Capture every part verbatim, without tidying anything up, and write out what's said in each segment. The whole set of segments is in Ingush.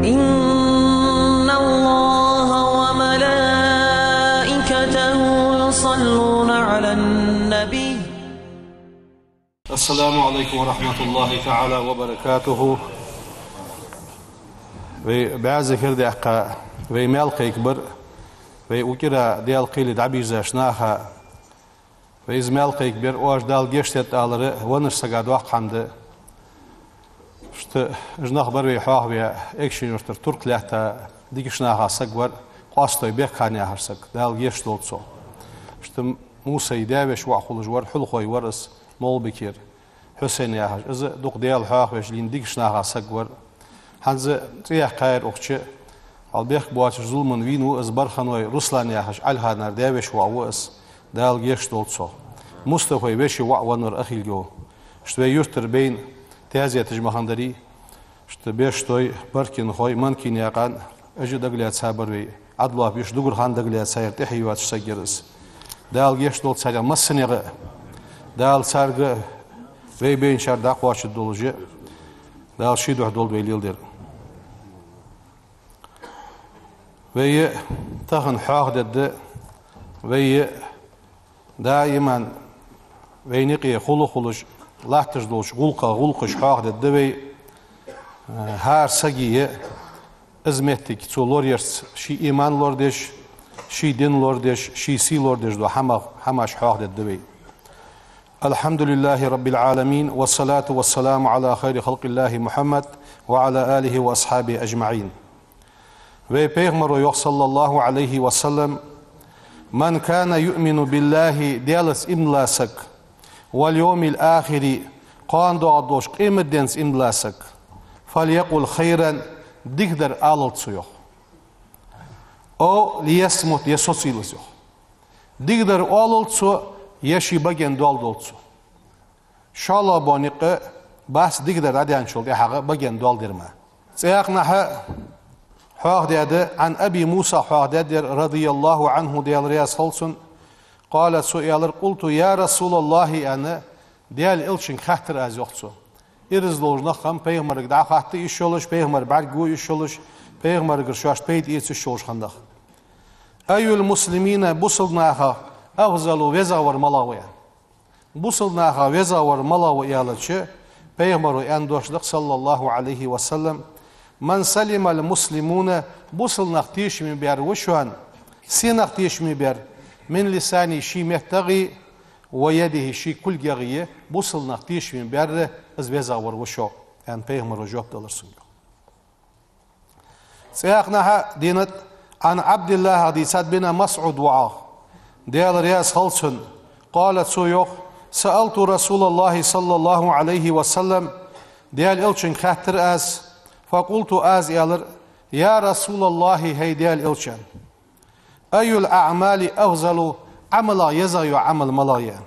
إن الله وملائكته يصلون على النبي. السلام عليكم ورحمة الله تعالى وبركاته. Вай баьза хир даккха, вай мел кхайкабар, вай укхира Даьла кхеле дӀабийрзаш наха, вай из мел кхайкабар, оаш Дала гешт дайтта алар, ванаш сага доккха хӀама да. Иштта уж нах бар вай хьоахаве, Эгача-Юртара турк лаьтта дикача наха саг вар, Къоастой Бекхан яхаш саг, Дала гешт долда цох. Иштта Мусай даь-веший воӀ хулаш вар, Хьулхой вар из, МагӀалбикера Хьусен яхаш. Из дукха Даьла хьоахавеш лийнна дикача наха саг вар. ХӀанз цӀи яьккхаяр укх чу, хьал бехк боацаш зулама вийна ва из, Барханой Руслан яхаш, Ӏалиханара даь-веший воӀ ва из, Дала гешт долда цох. Мустафай веший воӀ венна вар Ахилгов. Иштта вай юртара байна таьзеташ ма хиннадарий. Иштта Бештой, Баркинхой, Манкинаькъан, уж а дагалаьца бар вай. Ӏабдулвахьап йиша Дугархан дагалаьцар, тӀехье йоацаш саг яр из. Дала гешт долда царех массанех а. Дала царга а, вай байначар дӀакхоачаргдолаш а Дала ший духьа долда вай леладер. Вай тахан хьоахадергда, вай даиман вайна юкъе хул а хулаш, латташ долча гӀулакха гӀулакхаш хьоахадергда вай. ХӀара сага из моттиг цо лораяьрца ший иман лорадеш, ший дин лорадеш, ший сий лорадеш дола хӀама, хӀамаш хьоахадергда вай. الحمد لله رب العالمين، والصلاة والسلام على خير خلق الله محمد وعلى آله وأصحابه أجمعين. Вай пайхамара йоах, صلى الله عليه وسلم: من كان يؤمن بالله, Даьлаца иман дола саг, واليوم الآخر, кхоана доагӀаргдолча къематденца иман дола саг, فليقل خيرا, дикадар алалда цо, йоах. أو ليصمت, е социйла из, йоах. Дикадар оалалда цо, е ший баген доал долда цо. ШоллагӀа бола никъ бац дикадар дӀадаьнначул тӀехьагӀа баген доал дар мара. ЦӀаькханахьа хьоахадаьд, عن أبي موسى хьоахадаьд ер, رضي الله عنه, Даьла раьза хилва цунна, قال, цо аьлар: قلت يا رسول الله, аьнна, Даьла Элчанга хаьттар аз, йоах цо. Ираз долаш нах хиннаб пайхамарга дӀахатта йиш йолаш, пайхамара бӀаргаго йиш йолаш, пайхамарагара шоашта пайда эца йиш йолаш хинна нах. أي المسلمين, бусалба нахах, أفضل, везагӀвар малагӀа ва, аьнна. Бусалба нахах везагӀвар малагӀа ва аьлча, пайхамара аьнна дош да-кх, صلى الله عليه وسلم: من سلم المسلمون, бусалба нах тешаме баьр ва шоана, сенах тешаме баьр, من لسانه, ший меттагӀеи, ويده, ший кулгагӀеи, бусалба нах тешаме баьр, из везагӀвар ва шоана, аьнна, пайхамара жоп далар цунга. ЦӀаькханахьа денад, عن عبد الله, дийцад, بن مسعود воӀах, Даьла раьза хилва цунна, قال, цо йоах: سألت رسول الله صلى الله عليه وسلم, Даьла Элчанга хаьттар аз, فقلت, аз аьлар: يا رسول الله, хӀай Даьла Элча, أي الأعمال أفضل, Ӏамалех езагӀа йола Ӏамал малагӀа я?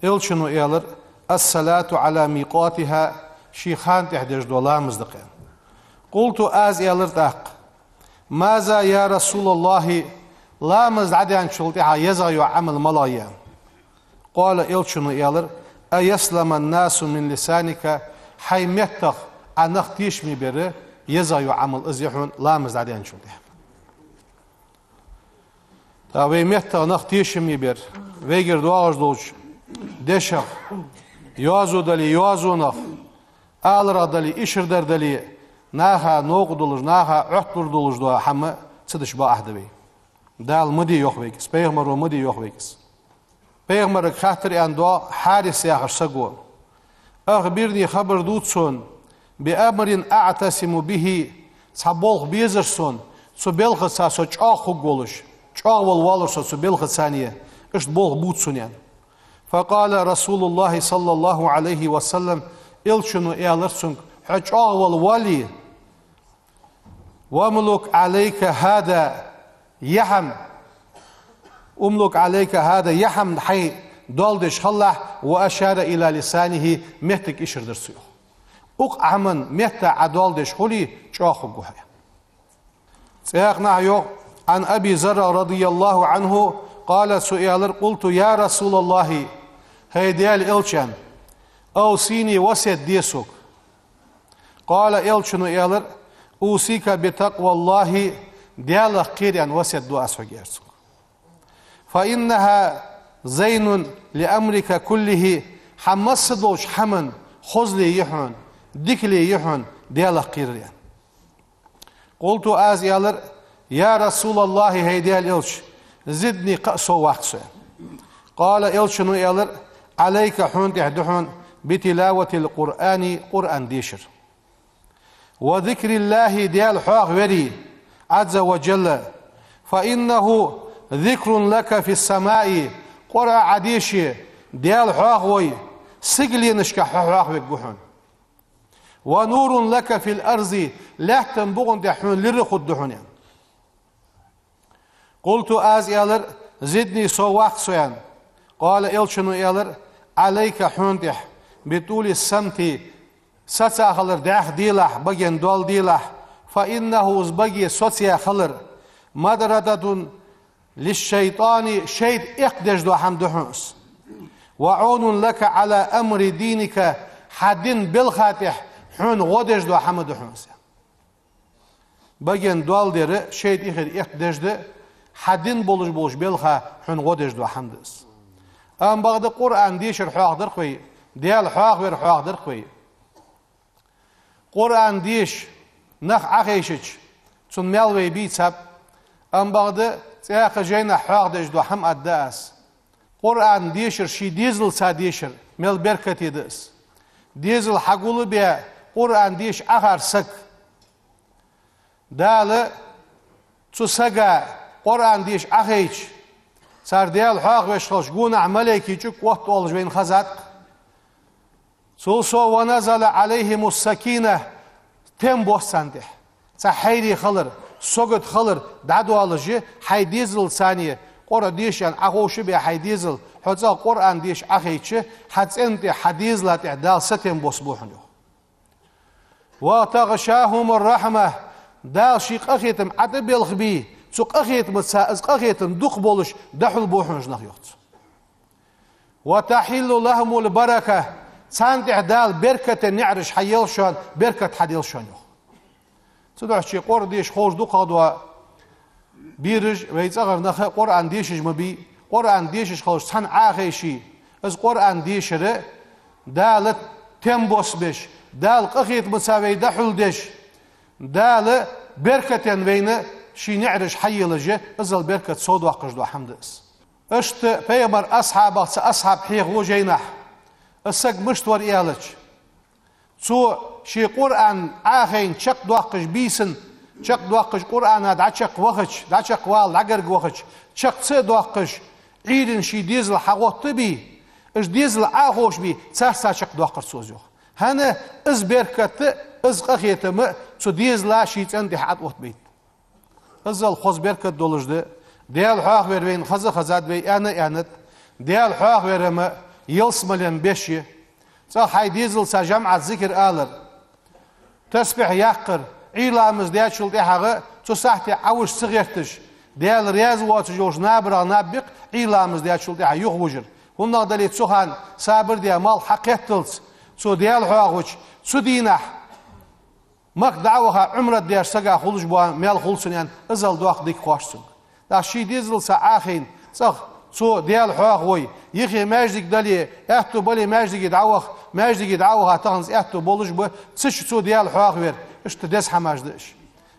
Элчано аьлар: الصلاة على ميقاتها, ший хана тӀехь деш дола ламаз да-кх, аьнна. قلت, аз аьлар тӀаккха: ماذا يا رسول الله, ламаз дӀадаьнначул тӀехьагӀа езагӀа йола Ӏамал малагӀа я? قال, Элчано аьлар: أن يسلم الناس من لسانك, хьай меттах Ӏа нах тешаме бар езагӀа йола Ӏамал из я хьона ламаз дӀадаьнначул тӀехьагӀа. ТӀаккха вай меттах нах тешаме бар, вайгара доагӀаш долча дешах, йоазув дале, йоазонах, аларах дале, ишардар дале, наха новкъа долаш, наха Ӏотталур долаш дола хӀама ца деш бакъахьа да вай. Дала ма де йоах вайга из, пайхамара ма де йоах вайга из. Пайхамарга хаьттар аьнна доагӀа Хьарис яхаш саго: أخبرني, хабар дувца сона, بأمر أعتصم به, цхьа болх безар сона, цу балхаца со чӀоагӀа хургволаш, чӀоагӀвала воаллар со цу балхаца, иштта болх бувца сона, аьнна. فقال رسول الله صلى الله عليه وسلم, Элчано аьлар цунга: хьо чӀоагӀвала воалле, واملك عليك هذا, яхьам, املك عليك هذا, яхьам хьай доал деш хилалахь, وأشار إلى لسانه, меттага ишар дир цо, йоах. Укх Ӏаман метта Ӏа доал деш хуле, чӀоагӀа хургва хьо. ЦӀаькханахьа йоах, عن أبي ذر رضي الله عنه قال, цо аьлар: قلت يا رسول الله, хӀай Даьла Элча, أوصني, васкет де сога. قال, Элчано аьлар: أوصيك بتقوى الله, Даьлах кхера, аьнна, васкет ду аз хьога, аьлар цо. فإنها زين لأمرك كله, хьа масса долча хӀаман хозал я хьона, дикал я хьона Даьлах кхерар, аьнна. قلت, аз аьлар: يا رسول الله, хӀай Даьла Элча, زدني, кхы а сов ваккха со, аьнна. قال, Элчано аьлар: عليك, хьона тӀа да хьона, بتلاوة القرآن, Къуръан дешар. وذكر الله, Даьла хьоахавар, عز وجل, فإنه ذكر لك في السماء, Къуръан Ӏа деше, Даьла хьоахавой, сигаленашка хьо хьоахавергва хьона. ونور لك في الأرض, лаьттан букъа тӀа хьона лира хургда хьона, аьнна. قلت, аз аьлар: زدني, сов ваккха со, аьнна. قال, Элчано аьлар: عليك, хьона тӀа, بطول الصمت, саца хилар дӀаьха делахь, баген доал делахь, فإنه, из баге соцаяь хилар, مطردة للشيطان, шайтӀа эккхадеш дола хӀама да хьона из. وعون لك على أمر دينك, хьа дина балха тӀа хьона гӀо деш дола хӀама да хьона из. Баген доал дар шайтӀа ихир эккхадеш да, хьа дина болаш болча балха хьона гӀо деш дола хӀама да из. Амма бакъда Къуръан дешар хьоахадар-кх вай, Даьла хьоахавар хьоахадар-кх вай. Къуръан деша, нах Ӏохайшача, цун маьл вай бийцаб, амма бакъда цхьаькха жайнашка хьоахадеш дола хӀама аргда аз. Къуръан дешар ший дезалца дешар мел беркате да из. Дезал хьагулбаь, Къуръан деша Ӏохар саг, Дала цу сага Къуръан деша Ӏохайча, цар Даьла хьоахавеш хилча, гонахьа малайкий чӀуг оттаоалаш вайна хезад-кх. Цул совгӀа, ونزل عليهم السكينة, тем бос царна тӀа. Цхьа хьайре хилар, сагота хилар дӀадоалаш, хьай дезалца, Къуръан деша Ӏоховшабаь хьай дезал, хьо цӀагӀа Къуръан деша Ӏохайча, хьа цӀен тӀа, хьа дезала тӀа Дала сатем бос бу хьона, йоах. وتغشاهم الرحمة, Дала ший къахетам Ӏа тӀабелхабе, цу къахетамца из къахетам дукха болаш дӀахьулбу хьона уж нах, йоах цо. وتحل لهم البركة, царна тӀа Дала берката наӀараш хьаел шоана, беркат хьадел шоана, йоах. Цудухьа Къуръан деша ховш дукхагӀа дола бераш, вай цӀагӀара нах Къуръан дешаш ма бий, Къуръан дешаш хилча цхьана Ӏохайше, из Къуръан дешар Дала тем бос беш, Дала къахетамца вай дӀахьулдеш, Дала беркатен вайна ший наӀараш хьаелаш, иззал беркат совдоаккхаш дола хӀама да из. Иштта пайхамара асхьабех цхьа асхьаб хьехаву жайнашка, из саг мишта вар аьлча, цо ший Къуръан Ӏохайна чакхдоаккхаш бийсан, чакхдоаккхаш Къуръана дӀачакхвахача, дӀачакхвала дӀагарга вахача, чакх ца а доаккхаш, Ӏуйрийна ший дезал хьагӀоттабе, уж дезал Ӏоховшабе, царца чакхдоаккхар цо из, йоах. ХӀана, из беркат а, из къахетам а цу дезала ший цӀен тӀа Ӏооттабайт. Иззал хоза беркат долаш да. Даьла хьоахавар вайна хеза а хезад, вай аьнна а аьннад. Даьла хьоахавар-м ялсмален беш я. ЦӀагӀа хьай дезалца жамаӀат зикар алар, тасбихь яккхар, Ӏуйра ламаз даьчул тӀехьагӀа цу сахьте Ӏовужа ца гӀерташ, Даьла раьза воацаш йолча набарах наб бе-кх Ӏуйра ламаз даьчул тӀехьагӀа юхавужар. ХӀуннагӀа дале, цу хана сабар даь малх хьакхетталца, цо Даьла хьоахавича, цу дийнахьа Макка дӀа а ваха, Ӏумрат деш сага хулаш бола маьл хул цунна, аьнна, иззал доккха дика хоатт цунга. ТӀаккха ший дезалца Ӏохайна, цӀагӀа цо Даьла хьоахавой, юхе маьждиг дале, аьттув бале маьждиге дӀаваха, маьждиге дӀа а ваха, таханца аьттув болаш ба, цу чу цо Даьла хьоахавар, иштта деза хӀамаш да уж.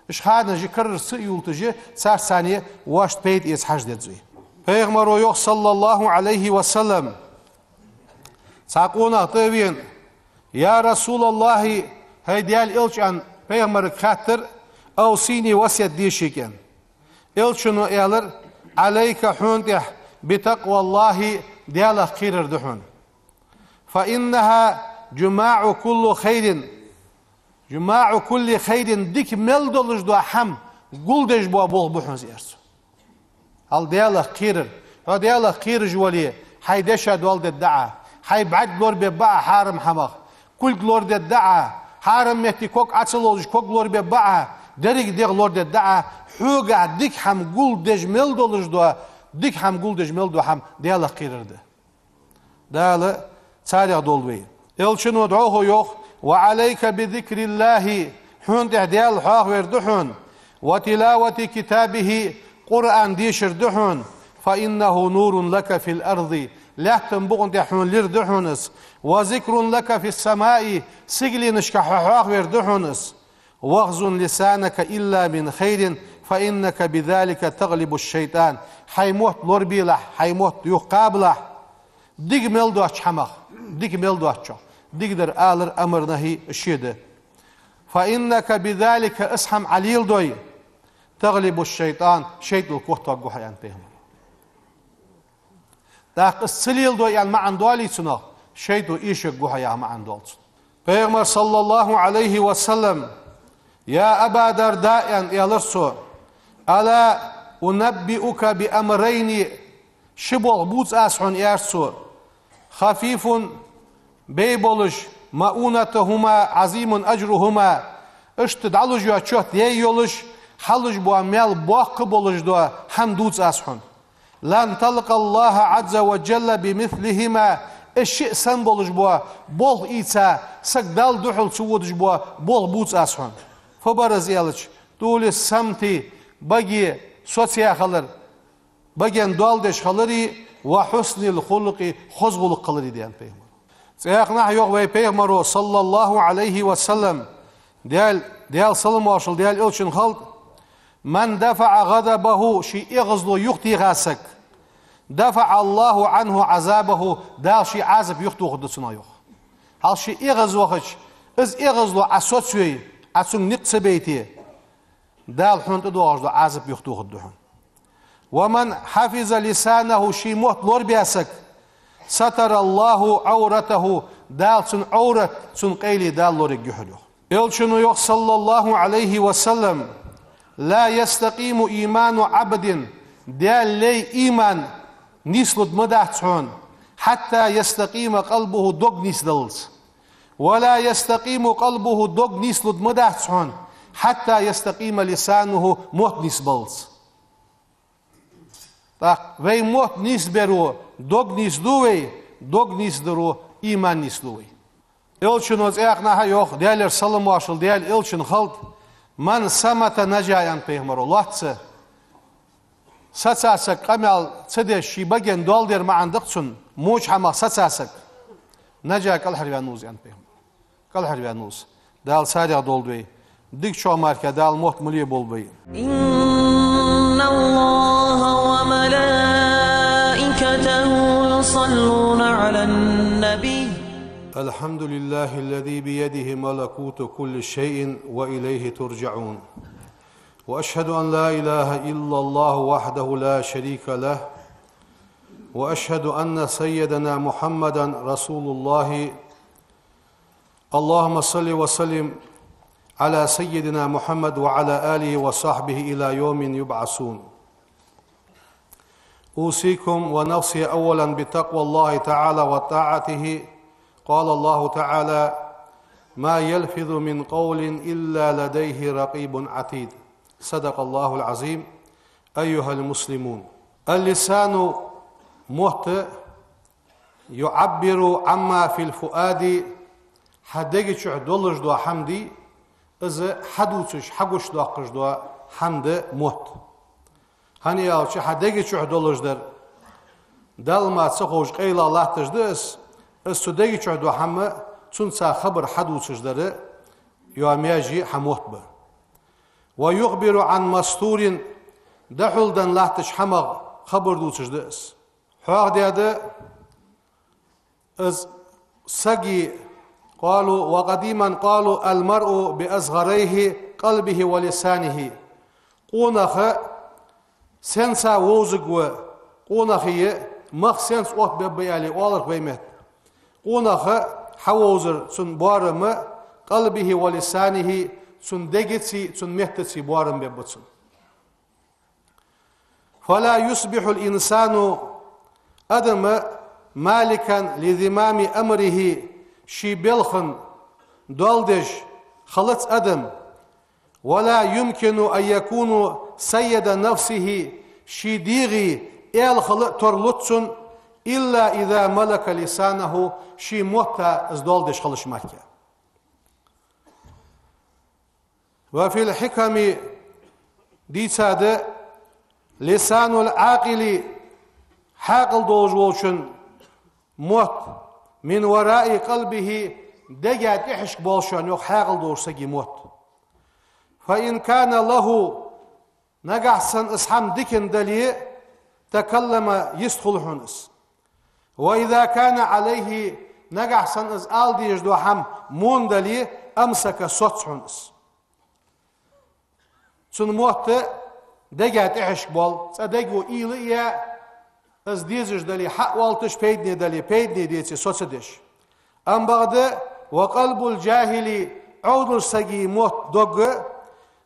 Уж ханаш карарча ца а юлташ, царца цхьана вайна пайда эца хьажа деза вай. Пайхамаро йоах, صلى الله عليه وسلم, цхьа къонах тӀа а вена: «يا رسول الله, хӀай Даьла Элча», — аьнна, пайхамарга хаьттар: «أوصني, васкет де шийга», — аьнна. Элчано аьлар: «عليك, хьона тӀа, بتقوى الله, Даьлах кхерар да хьона. فإنها جماع كل خير, جماع كل خير, дика мел долаш дола хӀама гулдеш бола болх ба хьона из», — аьлар цо. Хьал Даьлах кхерар. Хьо Даьлах кхераш вале, хьай деша доал дергда Ӏа, хьай бӀарг лорабергба Ӏа хьарам хӀамах, кулг лорадергда Ӏа, хьарам метте ког Ӏо ца ловзаш ког лорабергба Ӏа, деррига дегӀ лорадергда Ӏа, хьогахьа дика хӀама гулдеш мел долаш дола, дика хӀама гулдеш мел дола хӀама Даьлах кхерар да. Дала царех долда вай. Элчано дӀахо йоах: «وعليك بذكر الله, Хьона тӀа Даьла хьоахавар да хьона. وتلاوة كتابه, Къуръан дешар да хьона. فإنه نور لك في الأرض, лаьттан букъа тӀа хьона лир да хьона из. وذكر لك في السماء, сигаленашка хьо хьоахавар да хьона из. واخزن لسانك إلا من خير، فإنك بذلك تغلب الشيطان. Хьай мотт лорабелахь, хьай мотт юхакхабалахь. Дика мел доацача хӀамах, дика мел доацачох. Дикадар, алар, амар, нахьи ше да. فإنك بذلك, из хӀама Ӏа леладой, تغلب الشيطان, шайтӀал котваргва хьо, аьннад пайхамара. ТӀаккха из ца леладой аьнна маӀан доалий цунах, шайтӀо эшаргва хьо яха маӀан доал цун. Пайхамара, صلى الله عليه وسلم: «يا أبا الدرداء», аьнна, аьлар цо: «ألا أنبئك بأمرين, ши болх бувца аз хьона», аьлар цо, «خفيف, бай болаш, مؤونتهما عظيم أجرهما, иштта дӀалуш йола чот яй йолаш, хьалуш бола маьл боккха болаш дола хӀама дувца аз хьона. لن تلقى الله عز وجل بمثلهما, уж шиъ санна болаш бола болх ийца саг Далла духьал ца водаш бола болх бувца аз хьона». Фу бар из аьлча, طول الصمت, баге соцаяь хилар, баген доал деш хилари, وحسن الخلق, хоза гӀулакх хилари да, аьннад пайхамара. Цхьаькханахьа йоах вай пайхамаро, صلى الله عليه وسلم, Даьла, Даьла салам-моаршал Даьла элчанна хилда: «من دفع غضبه», ший эгӀазло юхатеха саг, «دفع الله عنه عذابه», Дала ший Ӏазап юхатохаргда цунах, йоах. Хьал ший эгӀазвахача, из эгӀазло Ӏа соцаве, Ӏа цунга никъ ца байте, Дала хьона тӀадоагӀаш дола Ӏазап юхатохаргда хьона. «ومن حفظ لسانه», ший мотт лорабаь саг, «ستر الله عورته», Дала цун Ӏоврат, цун къайле Дала лорайергья хьона, йоах. Элчано йоах, صلى الله عليه وسلم: «لا يستقيم إيمان عبد», Даьла лай иман нийслургда ма дац хьона, «حتى يستقيم قلبه», дог нийсдаллалца. «ولا يستقيم قلبه», дог нийслургда ма дац хьона, «حتى يستقيم لسانه», мотт нийсбаллалца. ТӀаккха вай мотт нийсбаро дог нийсду вай, дог нийсдаро иман нийсду вай. Элчано цхьаькханахьа йоах, Даьлера салам-моаршал Даьла элчанна хилда: «من صمت نجا», аьннад пайхамаро, лоацца саца саг, къамаьл ца деш, ший баген доал дер маӀан да-кх цун, воча хӀамах саца саг, «نجا», кӀалхарваьннав из, аьннад пайхамаро. КӀалхарваьннав из. Дала царех долда вай. Дикачох мара Дала мотт ма леболба вай. إن الله وملائكته يصلون على النبي. الحمد لله الذي بيده ملكوت كل شيء وإليه ترجعون. وأشهد أن لا إله إلا الله وحده لا شريك له، وأشهد أن سيدنا محمدا رسول الله. اللهم صل وسلم على سيدنا محمد وعلى آله وصحبه إلى يوم يبعثون. أوصيكم ونفسي أولا بتقوى الله تعالى وطاعته. قال الله تعالى: «ما يلفظ من قول إلا لديه رقيب عتيد». صدق الله العظيم. أيها المسلمون. اللسان, мотт, يعبر عما في الفؤاد, хьа дега чу долаш дола хӀама дий, из хьадувцаш, хьагучадоаккхаш дола хӀама да мотт. ХӀана аьлча, хьа дега чу долаш дар, Далла мара ца ховш къайлагӀа латташ да из, из цу дега чу дола хӀама, цунца хабар хьадувцаш дар, йоа маьже хьа мотт ба. «ويخبر عن مستور», дӀахьулденна латтача хӀамах хабар дувцаш да из. Хьоахадаьд из сага, قالوا، وقديما قالوا: «المرء بأصغريه، قلبه ولسانه». Къонах сенца вовзаргва, къонахий мах сенца оттабергба аьле оалар-кх вай метта. Къонах хьавовзар цун боарам, «قلبه ولسانه», цун дегацеи цун меттацеи боарам бергба цун. «فلا يصبح الإنسان», адам, «مالكا لزمام أمره», ший балхан доал деш хилац адам, «ولا يمكن أن يكون سيد نفسه», ший дегӀа аьла хила а тарлуц цун, «إلا إذا ملك لسانه», ший мотта из доал деш хилча мара. وفي الحكم, дийцад, لسان العاقل, хьаькъал долаш волчун мотт, من وراء قلبه, дега тӀехьашка болаш я, йоах, хьаькъал долча сага мотт. فإن كان له, нагахьа санна из хӀама диканна дале, تكلم, йист хул хьона из. وإذا كان عليه, нагахьа санна из ала дезаш дола хӀама вона дале, أمسك, соц хьона из. Цун мотт дега тӀехьашка бола, цкъа дега уйла а е, из дезаш дале хьа а оалийташ, пайдане дале пайдане деце соца деш. Амма бакъда, وقلب الجاهل, Ӏовдалча сага мотт, дог,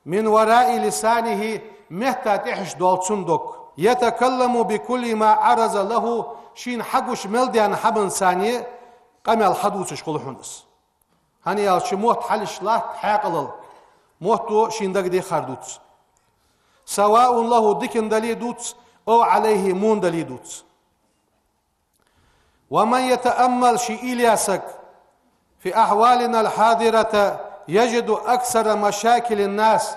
من وراء لسانه, метта тӀехьашка дола цун дог. يتكلم بكل ما عرض له, шийна хьагуча мел даьнна хӀаманца къамаьл хьадувцаш хул хьона из. ХӀана аьлча мотт хьалхашка латт хьаькъалал. Мотто шийна дагадехар дувц. سواء له, диканна дале дувц, أو عليه, вона дале дувц. ومن يتأمل, ше уйла е саг, في أحوالنا الحاضرة يجد أكثر مشاكل الناس,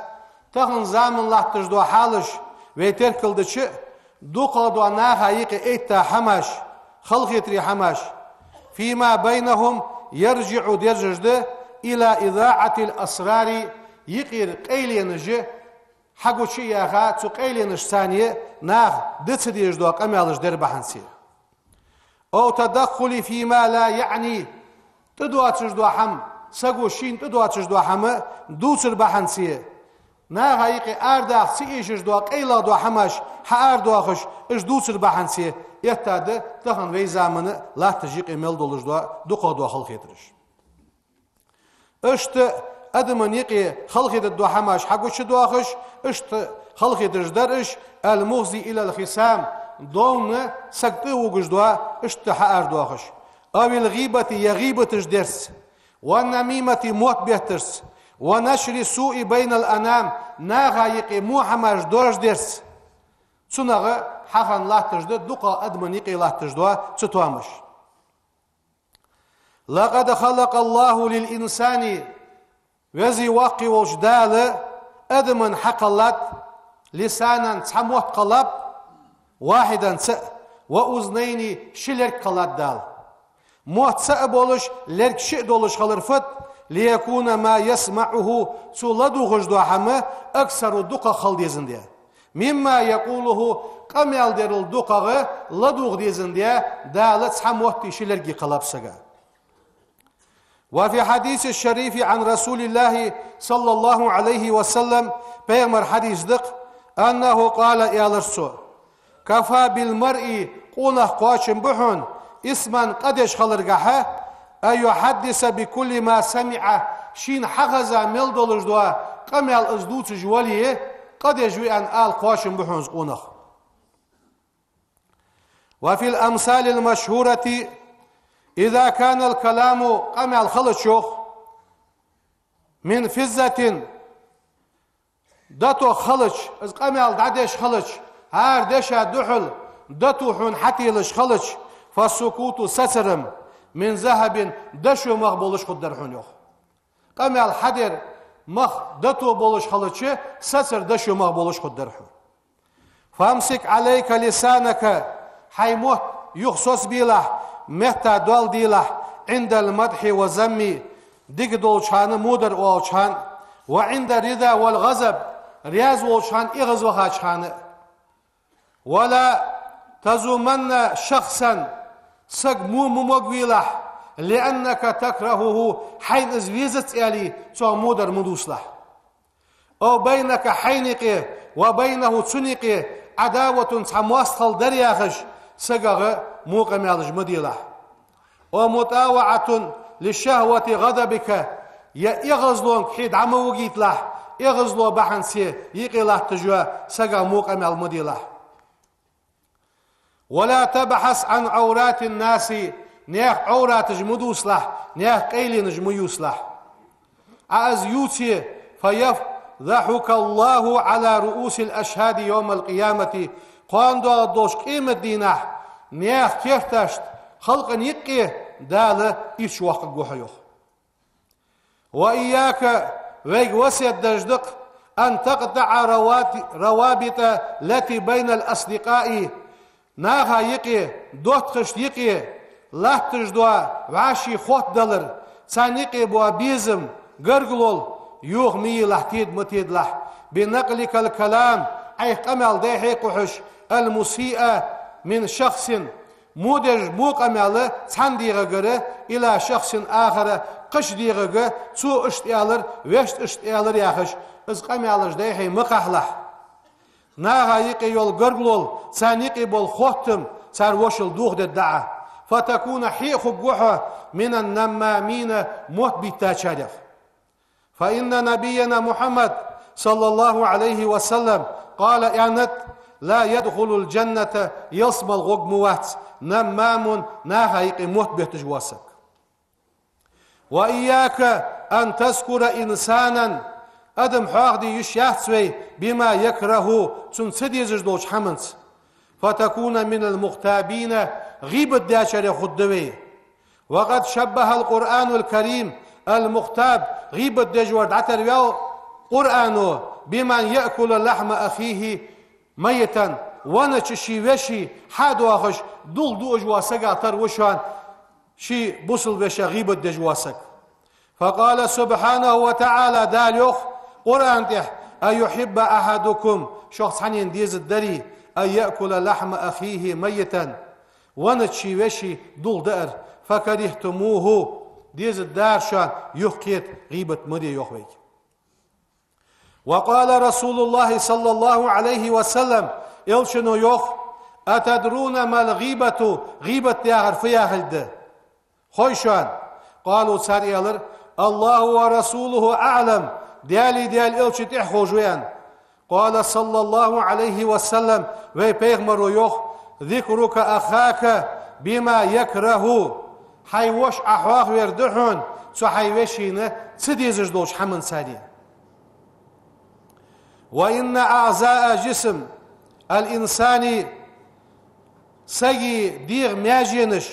тахан заман латташ дола хьалаш вай теркалдича, дукхагӀа дола наха юкъе этта хӀамаш, халахетаре хӀамаш, فيما بينهم يرجع, дерзаш да, إلى إذاعة الأسرار, юкъера къайленаш хьагучаяха, цу къайленашца нах дӀа ца дезаш дола къамаьлаш дар бахьанца. أو تدخل فيما لا يعنيه, тӀадоацаш дола хӀама, саго шийна тӀадоацаш дола хӀама дувцар бахьанца, наха юкъе арадаха ца эшаш дола къайлагӀа дола хӀамаш хьаарадоахаш, уж дувцар бахьанца этта да тахан вай заман латташ юкъе мел долаш дола дукхагӀа дола халахетараш. Иштта адамашта юкъе халахетаргдола хӀамаш хьагучадоахаш, иштта халахеташ дар уж, المفضي إلى الخصام, довна саг тӀа а вугаш дола, иштта хьаарадоахаш. أو الغيبة, е гӀийбаташ дарца, والنميمة, мотт беттарца, ونشر السوء بين الأنام, наха юкъе во хӀамаш доаржадерца. Цунах хьахан латташ да дукхагӀа адамашта юкъе латташ дола цу тоамаш. لقد خلق الله للإنسان, Веза Воккха волча Дала адамашта хьакхеллад, لسانا, цхьа мотт кхеллаб, واحدا, цаӀ, وأذنين, ши лерг кхеллад Дала. Мотт цаӀ болаш, лерг шиъ долаш хилар фуд, ليكون ما يسمعه, цо ладувгӀаш дола хӀама, أكثر, дукхагӀа хила дезаш да. مما يقوله, къамаьл дерал дукхагӀа ладувгӀа дезаш да, Дала цхьа мотти ши лерги кхеллаб сага. وفي الحديث الشريف عن رسول الله صلى الله عليه وسلم, пайхамара хьадис да-кх, أنه قال, аьлар цо: كفى بالمرء, къонах кхоачам ба хьона, إثما, къа деш хиларгахьа, أن يحدث بكل ما سمع, шийна хьахеза мел долаш дола къамаьл из дувцаш вале, къа деш ва аьнна ала кхоачам ба хьона из къонах. وفي الأمثال المشهورة: إذا كان الكلام, къамаьл хилча, من فضة, дото хилча, из къамаьл дӀадеш хилча, хӀара деша духьал дото хьона хьателаш хилча, فالسكوت, сацар-м, من ذهب, дошо мах болаш хургдар хьона, йоах. Къамаьл хьадер мах дото болаш хилча, сацар дошо мах болаш хургдар хьона. فأمسك عليك لسانك, хьай мотт юха соцабелахь, метта доал делахь, عند المدح والذم, дика долча хана, водар оалача хана, وعند الرضا والغضب, раьза волча хана, эгӀазвахача хана. ولا تذمن شخصا, саг во ма могавелахь, لأنك تكرهه, хьайна из везац аьле, цох водар ма дувцалахь. أو بينك, хьайна юкъе, وبينه, цунна юкъе, عداوة, цхьа моастагӀал дар яхаш, сагах во къамаьлаш ма делахь. أو مطاوعة لشهوة غضبك, е эгӀазлонга хьо дӀа ма вигийталахь, эгӀазло бахьанце юкъе латташ йола сагах во къамаьл ма делахь. ولا تبحث عن عورات الناس, наьха Ӏовраташ ма дувцалахь, наьха къайленаш ма ювцалахь. Ӏа из ювце, فيفضحك الله على رؤوس الأشهاد يوم القيامة, кхоана доагӀаш долча къематдийнахьа наьха керташта, халкъа юкъе Дала ирча воаккхаргва хьо, йоах. وإياك Вайга васкет деш да-кх: أن تقطع الروابط التي بين الأصدقاء. Наха юкъе, доттагӀашта юкъе латташ дола вӀаший хоттадалар, царна юкъе бола безам, гаргало, юха ма елахь, теда ма тедалахь. بنقلك الكلام, Ӏайха къамаьл дӀайхьекхахьаш, المسيء من شخص, во деш, во къамаьл цхьан дегӀагара, إلى شخص آخر, кхыча дегӀага, цо иштта аьлар, вешта иштта аьлар яхаш, из къамаьлаш дӀайхье ма кхахьалахь. Наха юкъе йола гаргало, царна юкъе бола хоттам цар вошал дохадергда Ӏа. فتكون, хье а хургва хьо, من النمامين, мотт биттачарех. فإن نبينا محمد صلى الله عليه وسلم قال, аьннад: لا يدخل الجنة, ялсмала гӀоргма вац, نمام, наха юкъе мотт бетташ вола саг. وإياك أن تذكر إنسانا, адам хьоахаде йиш яц вай, بما يكره, цунна ца дезаш долча хӀаманца. فتكون من المغتابين, гӀийбат дечарех хургда вай. وقد شبه القرآن الكريم المغتاب, гӀийбат деш вар дӀатарваьв Къуръано, بمن يأكل لحم أخيه ميتا, веннача ший веший хьадоахаш, дулх дуаш вола сагах тара ва шоана ший бусалба вешах гӀийбат деш вола саг. فقال سبحانه وتعالى, Дала йоах Къуръан тӀа: أيحب أحدكم, шух цхьаннена дезаргдарий, أن يأكل لحم أخيه ميتا, веннача ший веший дулх даар, فكرهتموه, дезаргдар шоана, юхакхета, гӀийбат ма де, йоах вайга. وقال رسول الله صلى الله عليه وسلم, Элчано йоах: أتدرون ما الغيبة, гӀийбат яхар фу яхилга да хой шоана? قالوا, цар аьлар: الله ورسوله أعلم, Даьлеи Даьла Элчеи тӀех ховш ва, аьнна. قال صلى الله عليه وسلم, вай Пайхамаро йоах: ذكرك أخاك بما يكره, хьай воша Ӏа хьоахавер да хьона цу хьай вешийна ца дезаш долча хӀаманца. وإن أعضاء جسم الإنسان, сага дегӀа маьженаш,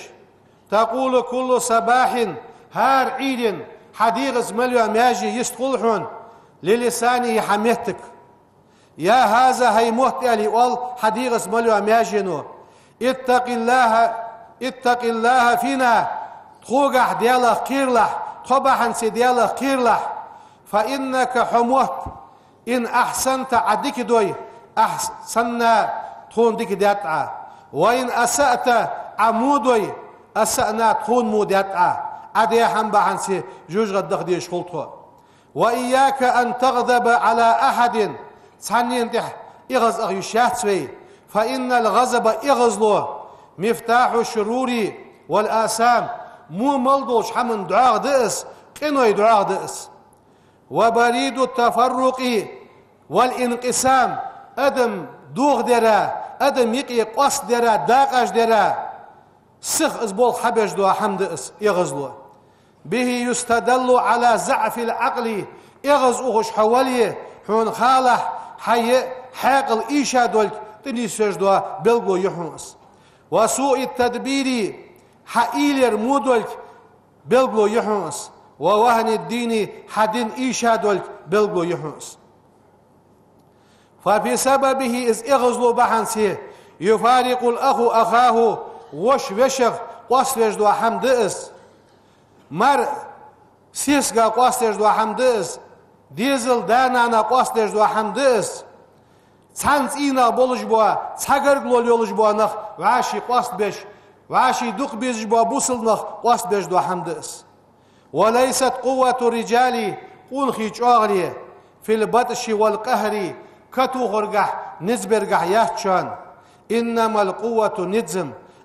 تقول كل صباح, хӀара Ӏуйрийна хьа дегӀаца мел йола маьже йистхул хьона, للسانه, хьа меттага. يا هذا, хӀай мотт, аьле оал хьа дегӀаца мел йола маьжено: اتق الله, اتق الله فينا, тхогахьа Даьлах кхералахь, тхо бахьанце Даьлах кхералахь. فإنك, хьо мотт, إن أحسنت, Ӏа дика дой, أحسنا, тхона дика даьд Ӏа. وإن أسأت, Ӏа во дой, أسأنا, тхона во даьд Ӏа. Ӏа даь хӀама бахьанце жожагӀате даха дезаш хул тхо. وإياك أن تغضب على أحد, цхьаннена тӀехьа эгӀазъяха йиш яц вай. فإن الغضب, эгӀазло, مفتاح الشرور والآثام, во мел долча хӀаман догӀа да из, къиной догӀа да из. وبريد التفرق والانقسام, адам дохадара, адам юкъе къоастадара, дакъашдара, сиха из болх хьабеш дола хӀама да из, эгӀазло. به يستدل على ضعف العقل, эгӀаз ухаш хьо вале, хьона халахь, хьай хьаькъал ийша долга тӀанийсвеш дола белгало я хьона из. وسوء التدبير, хьа уйла яр во долга белгало я хьона из. ووهن الدين, хьа дин ийша долга белгало я хьона из. فبسببه, из эгӀазло бахьанце, يفارق الأخ أخاه, воша вешах къоаставеш дола хӀама да из. Мар сесага къоаставеш дола хӀама да из. Дезал да-нана къоаставеш дола хӀама да из. Цхьан цӀийнах болаш бола, цхьа гаргало йолаш бола нах вӀаший къоастабеш, вӀаший дукха безаш бола бусалба нах къоастабеш дола хӀама да из. وليست قوة الرجال, къонахий чӀоагӀале, في البطش والقهر, ка тохаргахьа, низ бергахьа яц шоана. إنما القوة, низ,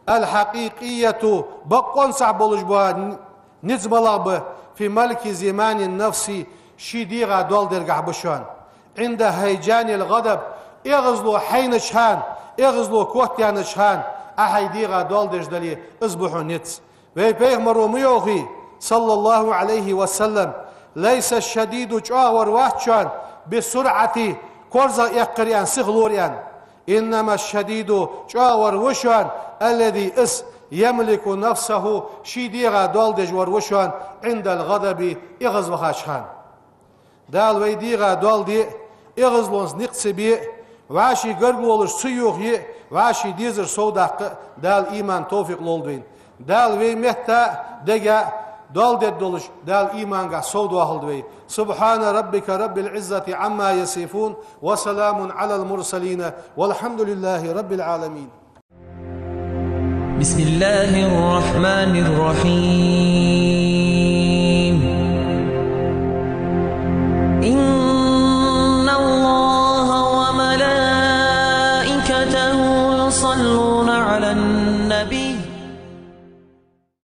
الحقيقية, боккъонцахь болаш бола низ малагӀа ба, في ملك زمام النفس, ший дегӀа доал дергахьа ба шоана. عند هيجان الغضب, эгӀазло хьайнача хана, эгӀазло котъяьннача хана, Ӏа хьай дегӀа доал деш дале, из ба хьона низ. Вай Пайхамаро ма йоахий, صلى الله عليه وسلم: ليس الشديد, чӀоагӀвар вац шоана, بالصرعة, корзагӀа эккхар аьнна, сиха лора аьнна. إنما الشديد, чӀоагӀвар ва шоана, الذي, из, يملك نفسه, ший дегӀа доал деш вар ва шоана, عند الغضب, эгӀазвахача хана. Дала вай дегӀа доал де, эгӀазлонца никъ ца бе, вӀаший гарга волаш ца йохае, вӀаший дезар сов даккха Дала иман, товфикъ лолда вайна. Дала вай метта, дега доал дергдолаш Дала иманга сов доахалда вай. سبحان ربك رب العزة عما يصفون وسلام على المرسلين والحمد لله رب العالمين. بسم الله الرحمن الرحيم.